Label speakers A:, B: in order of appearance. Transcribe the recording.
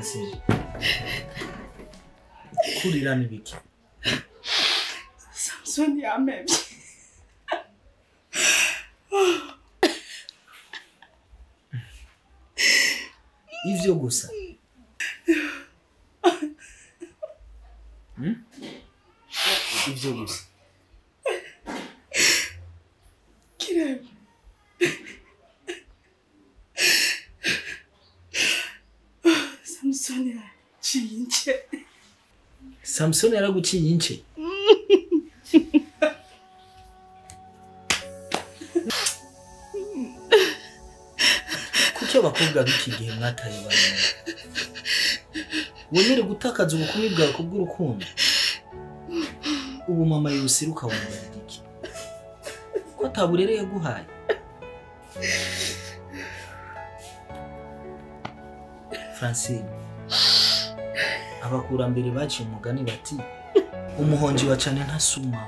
A: Francine, kurira ni biki?
B: Samson yampevye.
A: Ivyo gusa? Ivyo gusa?
B: Kirebe. Samson yaciye ince.
A: Samson yaraguciye ince? Kuki abakobwa b'iki gihe mwataye bane? Wemere gutakaza ubukumi bwawe kubw'urukundo? Ubu mama yosiruka wumva iki? Ko ataburere yaguhaye? Francine, abakurambere baciye umugani bati umuhonji wa cane ntasuma.